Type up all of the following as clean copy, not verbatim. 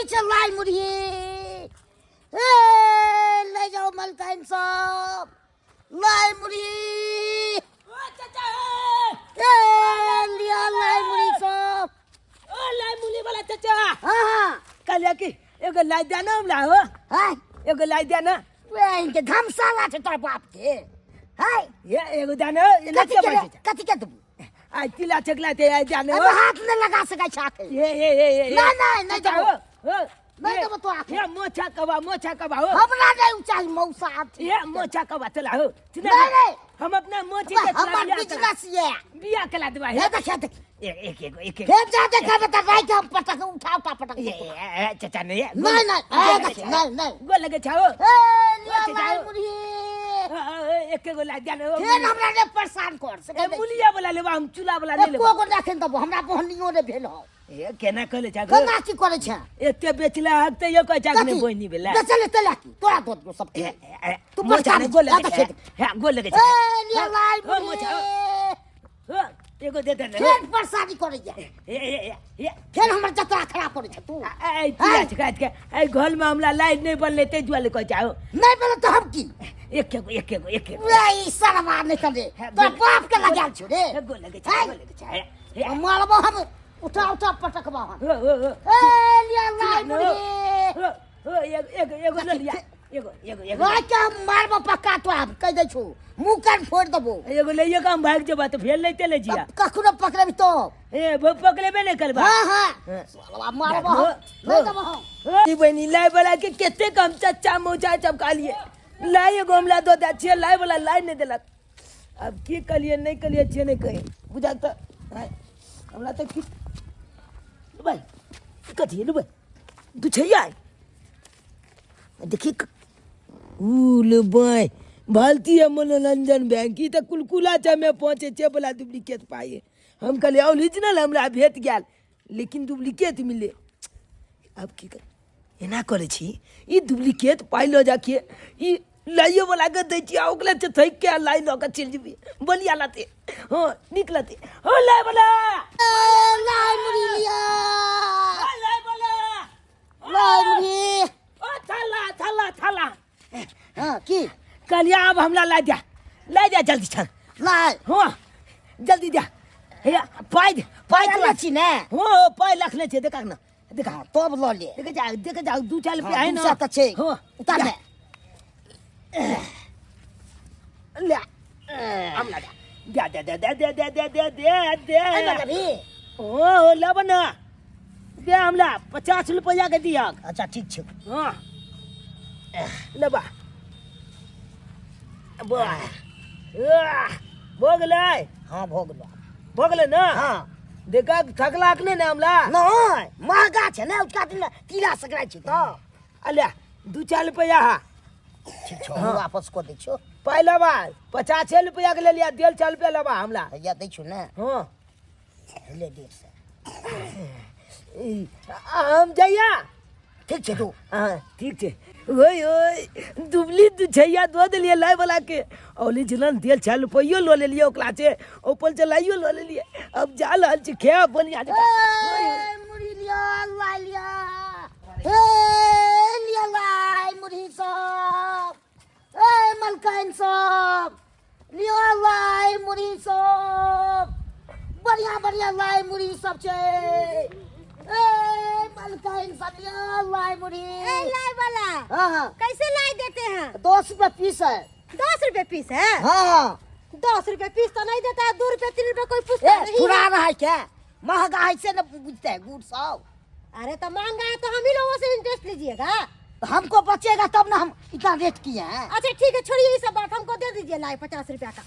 छै लाइ मुरही। ए ले जाओ मलकाइन सब लाइ मुरही। ओ चाचा ए। ए लिया लाइ मुरही सब। ओ लाई मुली वाला चाचा। हाँ हाँ। कहलियै कि एगो लाई दिया ना हमरा हो। हाँ। एगो लाई दिया ना। वे इनके धमशाला छै तोरा बाप के। हाय। ये एगो दिया ना एना कथी के के बाजै छै? कथी के देबू? आइ तिला चकला ते आइ दिया ना। अबे हाथ नहीं लगा सकै छै आके। ये ये ये ये नहीं, नहीं, नहीं चाचा, देबो। हो, हो। नहीं ये, देबो तो आके। ये मोछा कबा, मोछा कबा हो। हमरा नहीं चाही मौसा हाथ। ये मोछा कबा चला हो। चला नहीं, हो। नहीं। हम अपना मोची के हमर चला बिया कला। बिजनेस ये। बिया कला देबा हे देख, हे देख। एक एक एक एक एक। फेर जा देखा बता भाई के हम पटक उठा उठा पटक। ये, ये, ये, चाचा नहीं, ये, नहीं, नहीं, गोल हे लगे देख, छा। नहीं, नहीं। गोल लगे छा हो। ए, लिया चाचा, लाइ हो। मुरही। आ, आ, आ, एक एगो ला दिया ना, हो। फेर हमरा ने परेशान कर सकै ए, नहीं। मुलिया वाला लेबा, हम चूल्हा वाला नहीं एको लेबा। गो राखिन देबो, हमरा बहनियो ने भेल हो। ए, केना कहले छा गो? केना की करै छै? एते बेचला हक तऽ यो कहै छा कि नहि कथी? बहिनी भेला। बेचले ते लाकी, तोरा दऽ देबो सबके। ए, ए, ए, तू मोछा परेशान नहि, गोल लगे आ, छै। देख। हे, गोल लगे छै। ए, लिया लाइ हो, मोछा, हो। मुरही। हो, एगो दे दे ने। फेर परेशानी करैया। ए, ए, ए, ए। फेर हमर जतरा खराब करै छै तू। आ, आ, ए, पिया छै, काटि के। एहि घरमे हमरा लाइट नहि बनलै ताहि दुआरे कहै छै, हो। नहि बनल तऽ हम की? एक एगो, एक एगो, एक एगो। रे, ई सरवा नहि तने। हे, तोरा गोल- बाप के लगायल छौ रे। हे, गोल लगे छै, हे। गोल लगे छै। हे, हे। मारबो हम, उठा उठा पटकबो हम। हो, हो, हो। ए, लिया लाइ हो, मुरही। हो, हो, एगो, एगो, एगो लऽ लिया। एगो, एगो, एगो। राय के हम मारबो पक्का तो हम कहि दै छौ, मुँह कान फोड़ि देबो। एगो लइए के हम भागि जेबा तऽ फेर लैते ले जिया। तब कखनो पकड़ेबी तो। ए, पकड़ेबे नहि करबा। हाँ, हाँ। हाँ। साला, मारबो हम। हो, नहि हो। देबो हम। हो। ई बहिनी, लाइ वाला के कते कम चच्चा मौचा चपका लिए। लाइ एगो हमरा दऽ दै छियै, लाइ वाला लाइ नहि देलक। आब की कहलियै नहि कहलियै से नहि कही बुझा तऽ आँय, हमरा तऽ की लुबै कथी लुबै दू छैया देखी ऊ लुबै भारतीय मनोरंजन बैंक ई तऽ कुलकुला चमे पहुँचे छै बला डुप्लीकेट पाइ हम कहलियै ओरिजिनल हमरा भेट गेल लेकिन डुप्लीकेट मिले आब की कर एना करै छी ई डुप्लीकेट पाइ लऽ जाके ई लाइयो वाला के दै छी आ ओकरे से थकि के लाइ लऽ के चलि जेबै बलिया लाते हँ नीक लाते हँ लाइ वाला। ए, लाइ मुरही लिअ। हँ, लाइ वाला। लाइ मुरही। ओ थाला थाला थाला। हाँ की कहलियै आब हमरा लाइ दिया लाइ दिया जल्दी छल लाइ। हँ जल्दी दिया हे पाइ दे पाइ पाइ तोरा छी ने। हँ पाइ रखने छै देखा ना देखा। हाँ, तब लऽ ले। देखे जा देखे जा दू चार रुपया हाँ, है दू ना। सए तऽ छै। हाँ, उतार जा। ले। ले हम लगा दे दे दे दे दे दे दे दे दे दे। एहिमे देबही? ओ लेब ना दे हमरा 50 रुपया के दियक। अच्छा ठीक छै। हाँ लेबा वाह भऽ गेलै। हाँ भऽ गेलै। भऽ गेलै ना? हाँ। देखा थकलाक नहि ने हमरा? नहि महगा छै ने उसका दिन तीला सकराइ छै तऽ। अले दू चार रुपया हा। ठीक छौ, हम वापस कऽ दै छियौ। पाइ लेबा 50 रुपया के लेलिया देल 4 रुपया लेबा हमरा। हैया दै छियौ ने। हाँ। ले 150। ई, हम जइया। ठीक छै तू। हाँ ठीक छै। ओए ओए दुबली दू छैया दऽ देलियै लाइ वाला के ओरिजिनल देल 4 रुपैयो लऽ लेलियै ओकरा से ऊपर से लाइयो लऽ लेलियै। अब जा रहल छी खायब बढ़िआँ जकाँ। ए, मुरही लिअ, लाइ लिअ। ए, लिअ लाइ मुरही सब। ए, मलकाइन सब। लिअ लाइ मुरही सब। बढ़िया बढ़िया लाइ मुरही सब छै। ए, मलकाइन सब लिअ लाइ मुरही। ए, लाइ वाला। हाँ, हाँ। कैसे लाइ देते हैं? 10 रुपया पीस है। 10 रुपये पीस है? हाँ, हाँ। 10 रुपये पीस तो नहीं देता है, 2 रुपये 3 रुपये कोई पूछता ए, नहीं। थोड़ा रहा है क्या? महंगा है से न पूछते हैं गुड़ सब। अरे तो महंगा है तो हम ही लोगों से इंटरेस्ट लीजिएगा। तो हमको बचेगा तब ना हम इतना रेट किए हैं। अच्छा ठीक है छोड़िए ये सब बात, हमको दे दीजिए लाइए 50 रुपया का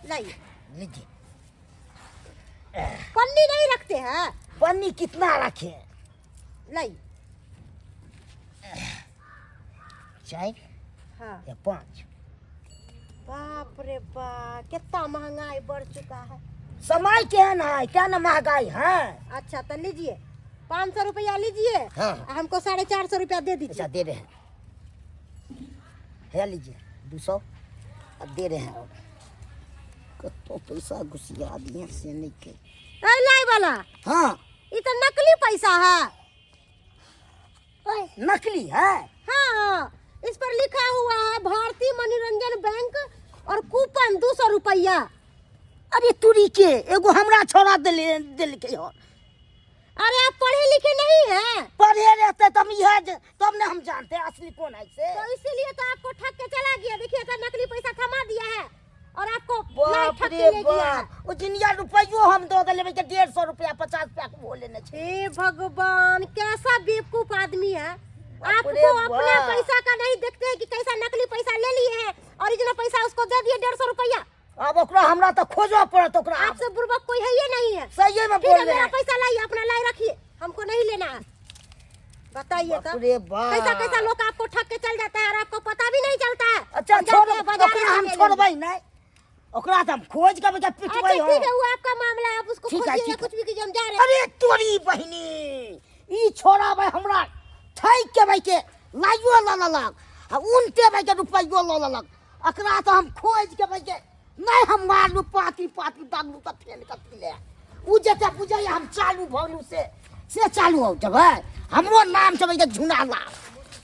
लाइए। लीजिए। पन्नी नहीं रखते हैं? पन्नी कितना रखे? लाइए। 4 हाँ। या 5। बाप रे बाप कितना महंगाई बढ़ चुका है। समय केहन है क्या ना महंगाई है। अच्छा तो लीजिए 500 रुपया लीजिए। हाँ। हमको 450 रुपया दे दीजिए। अच्छा दे रहे हैं, है लीजिए 200 अब दे रहे हैं। और कतो पैसा घुसिया दिए से नहीं के। ए, लाए वाला। हाँ। ये तो नकली पैसा है। ओए, नकली है। हाँ, इस पर लिखा हुआ है भारतीय मनोरंजन बैंक और कूपन 200 रुपया। अरे तुरी के एगो हमरा छोड़ा देले देलकै हन। अरे आप पढ़े लिखे नहीं हैं। पढ़े रहते तब यह तब ने हम जानते असली कौन है से। तो इसीलिए तो आपको ठग के चला गया। देखिए तो नकली पैसा थमा दिया है और आपको लाई बाप ठग रे के ले गया है। बाप, ओ जिनिया रुपयो हम दऽ देले के 150 रुपया 50 रुपया के वो लेने छै। हे भगवान, कैसा बेवकूफ आदमी है। बाप रे आपको अपना बाप। पैसा का नहीं देखते हैं कि कैसा नकली पैसा ले लिए हैं और इतना पैसा उसको दे दिए 150 रुपया। आब ओकरा हमरा तऽ खोजऽ पड़त ओकरा। आपसे बुर्बक कोई है ही नहीं है। सही में ठीक है, बोल रहे मेरा हैं। पैसा लाइए, अपना लाई रखिए, हमको नहीं लेना है। बताइए बाप तो रे बाप। कैसा कैसा लोग आपको ठग के चल जाता है और आपको पता भी नहीं चलता है। अच्छा हम जाते छोड़, हैं बाजार ओकरा में हम ले लेंगे। छोड़बै नहीं, ओकरा तऽ हम खोज के बेटा अच्छा पिटबै ठीक है, हम। वो आपका मामला है, आप उसको ठीक है, खोजिए या ठीक है। कुछ भी कीजिए, हम जा रहे हैं। अरे तोरी बहिनी, ई छोड़ाबै हमरा ठकि के भाई के लाइयो लऽ लेलक आ उनटे भाई के रुपैयो लऽ लेलक। एकरा तऽ हम खोज के भाई के नहीं हम मारलू पाती पाती दागलू तऽ फेन कथी ले उ जते बुझैया हम चालू भऽ से चालू हो जबै हमरो नाम छै भाई के झुना लाल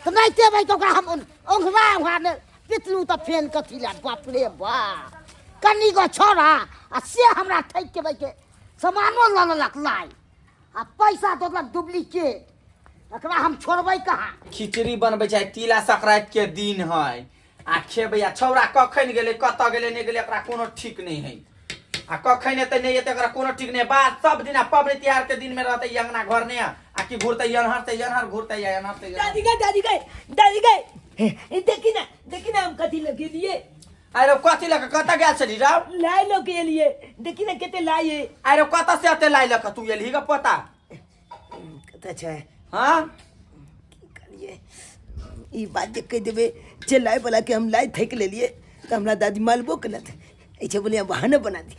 तऽ नहीं ते भाई के ओकरा हम ओंघरा ओंघरा ने पिटलू तऽ फेन कथी ले। बाप रे बाप, कनी गो छोड़ा आ से हमरा ठकि के भाई के सामानो लऽ लेलक लाइ आ पैसा दऽ देलक डुप्लीकेट। एकरा हम छोड़बै कहाँ। खिचड़ी बनबै छै, तिला संक्रांति के दिन है आ खेबै। आ छौड़ा कखन गेलै, कतऽ गेलै, नहि गेलै, एकरा कोनो ठीक नहि है। आ कखन एतै नहि एतै एकरा कोनो ठीक नहि। बात सब दिन आ पबनी तिहार के दिन में रहतै ई अंगना घर नहि आ कि घुरतै एन्हर से एन्हर घुरतै या एन्हर से एन्हर। दादी गए, दादी गए, दादी गए, देखी ना, देखी ना हम कथी लगे लिए। अरे कथी लऽ कऽ कतऽ गेल छली रौ? लाइ लऽ के एलिए, देखी ना कते लाइ है। अरे कतऽ से एते लाइ लऽ कऽ तू एलही ग पोता? कतऽ छै? हाँ? की कहलिए ई बात जे कहि देबै जे लाइ वाला के हम लाइ थकि लेलिए तऽ हमरा दादी मालबो केलत। ऐसे बोलिए बहाना बना दी।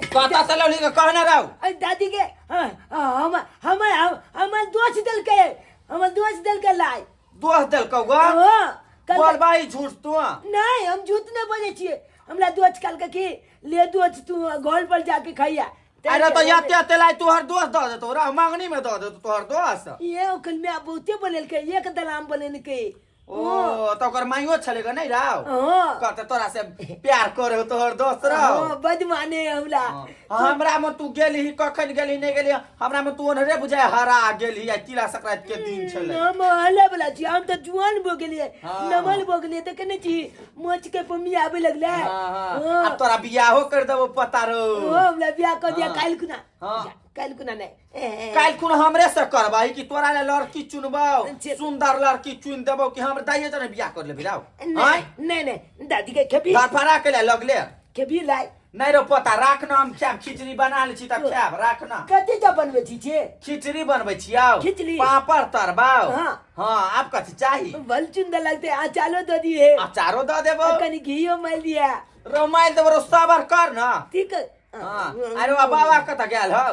कतऽ से लौली के कहने रहो? अरे दादी के, हाँ, हाँ, हम, हम, हम, हमर दोस्त देलकै, हमर दोस्त देलकै लाइ। दोस्त देलकौ ग? हाँ, कल बोल भाई झूठ तू। नहीं, हम झूठ नहीं बोले छिए। हमरा दोस्त कहलकै कि ले दोस्त तू घर पर जाके खैया। अरे तो एते एते लाइ तोहर दोस्त दऽ देतौ रह, मंगनी में दऽ देतौ तोहर दोस्त। ये ओकर माय बहुते बनेलकै, एक दलाम बनेलकै। ओ तऽ ओकर माइयो छलै ग नहि रौ? हाँ। कहतै तोरा से प्यार करे तोहर दोस्त रौ। हाँ, बड माने हमरा। हाँ, हमरा में तू गेलही कखन गेलही नहि गेलही, हमरा में तू ओनहरे बुझाय हरा गेलही। आ तिला संक्रांति के दिन छलै। हम हले वाला छी, हम तऽ जुआन भऽ गेलियै, हाँ। नमल भऽ गेलियै, देखै नहि छी मोच के पम्मी आबे लगलै। हाँ, हाँ। हाँ। आब तोरा बियाहो कर देबो पता रौ। हाँ, हमरा बियाह कर दिया हाँ। काल्हि खुना। हाँ। काल्हि खुना नहि। ए, काल्हि खुन हमरे से करबही कि तोरा ले लड़की चुनबौ? सुंदर लड़की चुन देबौ कि हमर दाइये जने बियाह कर लेबही रौ? नहीं नहीं नहीं, दादी के खेबी धरफड़ा के ले लगले खेबी लाइ। नहीं रो पोता, राख ना, हम खायब। खिचड़ी बना लै छी तब खायब, राख ना। कथी सब बनबै छी छे? खिचड़ी बनबै छियौ। खिचड़ी? पापड़ तरबौ। हाँ। हाँ, आब कथी चाही? बल चुंदर लगते, अचारो दऽ दिहे। अचारो दऽ देबौ। कनी घियो मारि दिया। रौ मारि देबौ रौ, सबर कर ना। ठीक है। हाँ। अरे वा बाबा कतऽ गेल हौ?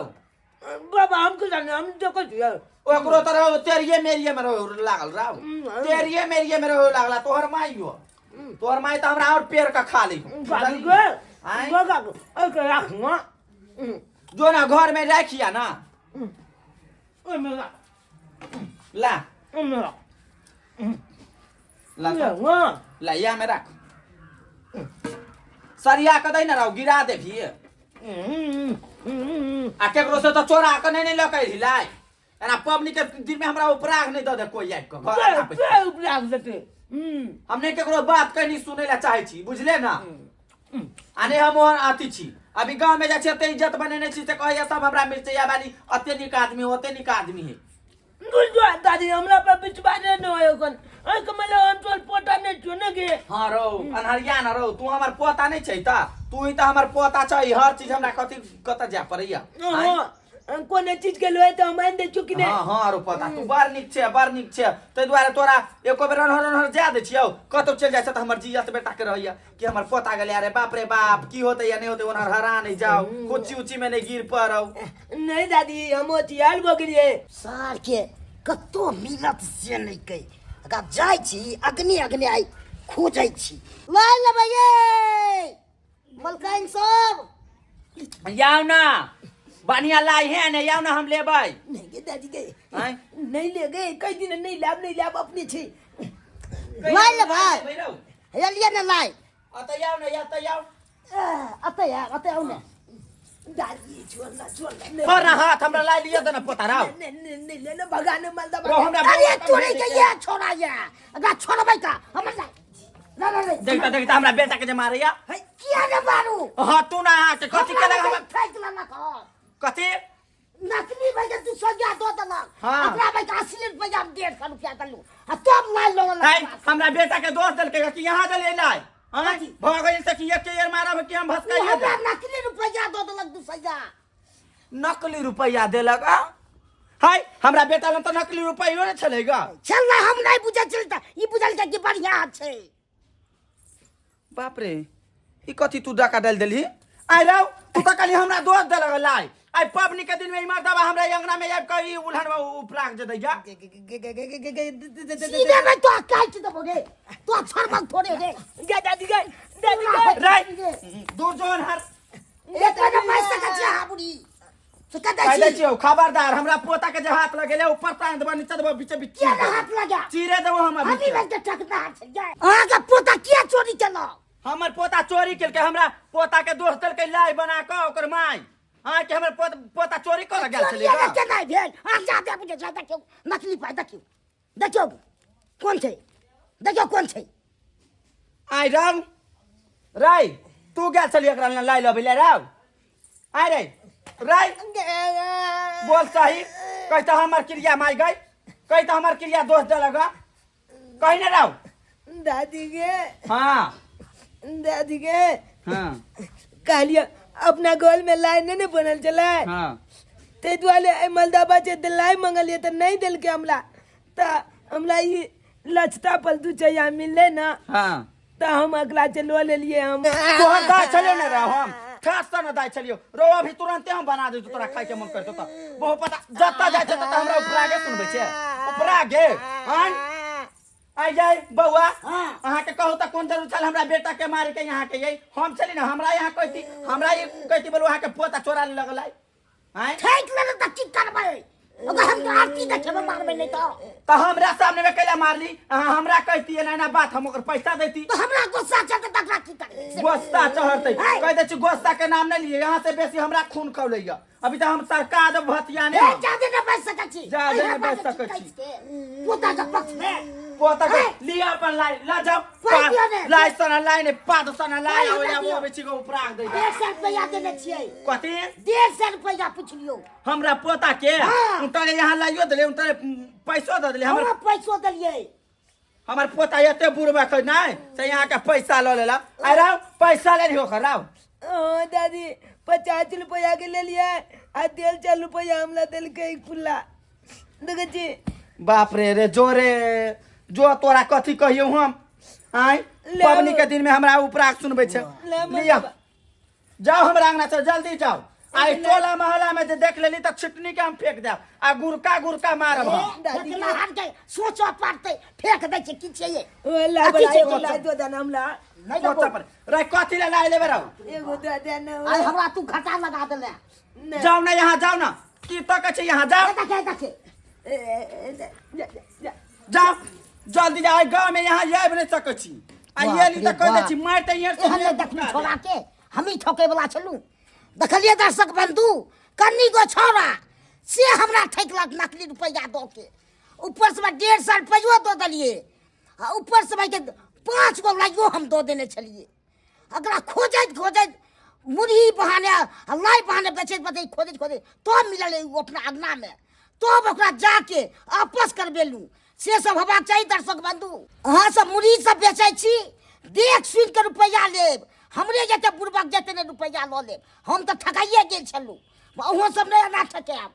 बाबा हम के जाने, हम देखै छियै। ओकरो तऽ रहो तेरिये मेरिये में रहो लागल रहो, तेरिये मेरिये में रहो लागला। तोहर माइयो, तोहर माई तऽ हमरा और पेड़ के खा ली। बाबू गे, आँय? बाबा गे, ओहिके राख ना। जो ना घर में राखिया ना। ओहिमे राख। ला। ओहिमे राख। ला ले, हाँ। ला, या में राख। सरिया के दै ना रहो, गिरा देबही। आ केकरो से तऽ चोरा के नहि लऽ के अयलही लाइ। एना पबनी के दिन में हमरा उपराग नहि दऽ दे कोई आबि कऽ घर आबि कऽ। उपराग देतै? हम नहि केकरो बात कहीं सुनै लए चाहै छी, बुझले ना? आ नहि हम ओहन अथी छी। अभी गाँव में जाइ छी, एते इज्जत बनेने छी से कहैया सब हमरा मिर्चैया वाली अते नीक आदमी हो, ओते नीक आदमी है। बुझ दादी, हमरा पर विश्वास नहि होय ओकन। ओहिके मतलब हम तोर पोता नहि छियौ ने गे? हाँ रौ अन्हरिया न रौ, तू हमर पोता नहि छै तऽ तू ही तऽ हमर पोता छै। हर चीज हमरा कथी कतऽ जाय पड़ैया? हाँ, कोनो चीज के लोहे तऽ हम आनि दै छियौ कि नहि? हाँ हाँ रौ पोता, तू बड़ नीक छै, बड़ नीक छै। ताहि दुआरे तोरा एको बेर अनहर अनहर जाय दै छियौ। कतौ चलि जाइ छै तऽ हमर जियत बेटा के रहैया कि हमर पोता गेलै। अरे बाप रे बाप, की होतै या नहि होतै, ओनहर हरा नहि जाओ, कुची उची में नहि गिर पड़ौ। नहीं दादी, हम होशियार भऽ गेलियै। सार के कतौ मिलत से नहि कहि अगर जाइ छी अग्नि अग्नि आइ खोजै छी। लाइ लेबै ये मलकाइन सब। जाउ ना बढ़िया लाई है ने आउ ना हम लेबै। नहीं गे दादी गे। आँय? नहीं ले गए कई दिन नहीं लाब नहीं लाब अपने छे। लाइ लेबै? हे लिअ ने लाइ। अतऽ आउ ने, अतऽ आउ। अतऽ आउ, अतऽ आउ ने। दादी छोड़ ना छोड़ ना। छोड़ ना हाथ हमरा लाई लिअ दे ना पोता राव। नहीं नहीं नहीं ले ना भगाने मालदा। रो हमरा। अरे तोरे के ये छोड़ा ये अगर छोड़बै का हमर लाइ ना ना नहीं। देखता देखता हमरा बेटा के जे मारैया। है किया ने मारू? हाँ तू ना अहाँ के कथी हमरा केलक? भाई हमरा फेंक लेलक हँ। कथी? नकली भाई के तू सजा दो देलक। हाँ। अपना भाई के असली रुपया हम 150 रुपया देलू आ तब लाइ लो। है हमरा बेटा के दोष देलकै कि यहाँ देले लाइ आँय भऽ गेल से कि एक के मारब कि हम भसकाइए हमरा देब। नकली रुपया दो देलक दू सजा। नकली रुपया देलक आ हाय हमरा बेटा लग तऽ नकली रुपैयो ने छलै गा। चल ना हम नहीं बुझल छल त ई बुझल के कि बढ़िया छै। बाप रे ई कथी तू डाका डालि देलही? आइ रौ तू तऽ कहली हमरा दोष देलक लाइ आइ पबनी के दिन में इमर दवा हमरा अंगना में आबि कऽ ई उल्हन में उपराग जे दैया। सीधे में तो काट देबो रे तो छोड़बक थोड़े रे। गे दादी गे दादी गे। राय दूर जोन हर। एक महीना पैसा का छै बुढ़ी से कदै कहि दै छी। छियौ खबरदार हमरा पोता के जे हाथ लगेले ऊपर तान देबो नीचा देबो बीचे बीच किया ने हाथ लगा? चीरे देबो हम अभी। हमी लग के टकना छै अहाँ के पोता किया चोरी केलक? हमर पोता चोरी केलकै हमरा पोता के दोष देलकै लाइ बना कऽ ओकर माय अहाँ के हमर पोता चोरी करऽ गेल छलै चोरी गा। केना भेल? अहाँ जादे बुझै छै। देखियौ नकली पाइ देखियौ देखियौ कोन छै देखियौ कोन छै। आइ राव राय तू गेल छली एकरा लग लाइ लबै ले राव आइ रे राय बोल सही कहि तऽ हमर क्रिया माय गई कहि तऽ हमर क्रिया दोष देलक गा। कहि ने राव। दादी गे। हाँ। दादी गे। हाँ। कहलिए अपना गोल में लाइ नहीं ने बनल छलै। हाँ। ताहि दुआरे एहि मलदबा जे लाइ मंगलियै तऽ नहीं देलकै हमरा तऽ हमरा ई लचता पर दू चैया मिललै ना। हाँ। तऽ हम अगला से लऽ लेलियै हम। तोहर दाय छलियौ ने रे हम ठास से ने दाय छलियौ रो अभी तुरंते हम बना दै तोरा खाय के मन करतौ तऽ बहु पता जतऽ जाइ छै ततऽ हमरा उपरागे सुनबै छै उपरागे आय आइ जाय बौआ। हाँ। अहाँ के कहू तऽ कोन जरूर छल हमरा बेटा के मारे के यहाँ के यही हम छली ने हमरा यहाँ कहती हमरा ई कहती बोलू अहाँ के पोता चोरा लगल आय। ठेक लेलक तऽ की करबै? ओकर हम तो आरती देखेबै मारबै नहीं तो। तऽ हमरा सामने में कैला मारली? अहाँ हमरा कहती एना एना बात हम ओकर पैसा देती। तो हमरा गुस्सा चढ़तै तकरा की करबै? गुस्सा चढ़तै है। कहि दै छी गुस्सा के नाम नहीं लिए यहाँ से बेसी हमरा खून खौलैया अभी तऽ हम सरकार दे भतिया ने हे जादे न बच सकै छी। जादे न एहिना बचि बाजै सकै छी छी। कैसके। पोता के पक्ष में। पोता के है। लिया अपन लाई ला जाओ। पाइ दियौ ने। लाई सना लाई ने पाद सना लाई पाइ आबै हमरा आबै दियौ। आबै छी गो उपराग दै। 150 रुपया देने छियै। कथी? 150 रुपया पुछलियौ। हमरा पोता के हाँ। उतरे यहाँ लाइयो देले उतरे पैसो दऽ देले हमर। हमरा पैसो देलियै। हमर पोता एते बुढ़बा के नहीं से यहाँ के पैसा लऽ लेला। आइ राव पैसा ले लियो ओकर राव। हाँ दादी 50 रुपया के लेलियै आ 150 रुपया हमरा देलकै खुला देखै छी। बाप रे रे जो रे जो तोरा कथी कहियौ हम आय ले पबनी के दिन में हमरा उपराग सुनबै छै। ले लिअ जाओ हमरा अंगना से जल्दी जाओ। आइ टोला मोहल्ला में जे देख लेली तऽ छिटनी के हम फेंक देब आ गुड़का गुड़का मारब हम। दादी फेकला हार के सोचऽ पड़तै फेंक दै छै की छियै? ओ ला अथी बला छै एगो सोचऽ। ला दो दाना हमरा। नहीं सोचऽ देबौ। पड़ै रे कथी ले लाइ लेबै रौ? एगो दे दे ना। आइ हमरा तू घाटा लगा देले। नहीं। जाओ ना यहाँ जाओ ना की तकै छै यहाँ जाओ। देखे देखे। ए, ए, ए, जा, जा, जा। जाओ जल्दी जाओ गाँव में यहाँ आबि नहि सकै छी। आ बाप एली तऽ रे कहि दै बाप। छी मारि तऽ इहे से एहन नहि देखलहुँ छोड़ा के हमही ठकै वाला छलहुँ। देखलियै दर्शक बंधु कन्नी गो छौड़ा से हमरा ठकलक नकली रुपैआ दऽ के ऊपर से 150 रुपैओ दऽ देलियै आ ऊपर से भाई के 5 गो लाइयो हम दऽ देने छलियै। अकरा खोजैत खोजैत मुरही बहाने आ लाइ बहाने बेचैत बेचैत खोजैत खोजैत तब मिलल ओ अपना अङ्गनामे तब ओकरा जाके आपस करबेलहुँ। से सब हेबाक चाही दर्शक बंधु। अहाँ सब मुरही सब बेचै छी देख सुनि के रुपैआ लेब हमरे जते बुड़बक जते ने रुपैआ लऽ लेब। हम तऽ ठकाइए गेल छलहुँ अहूँ सब नहि एना ठकायब।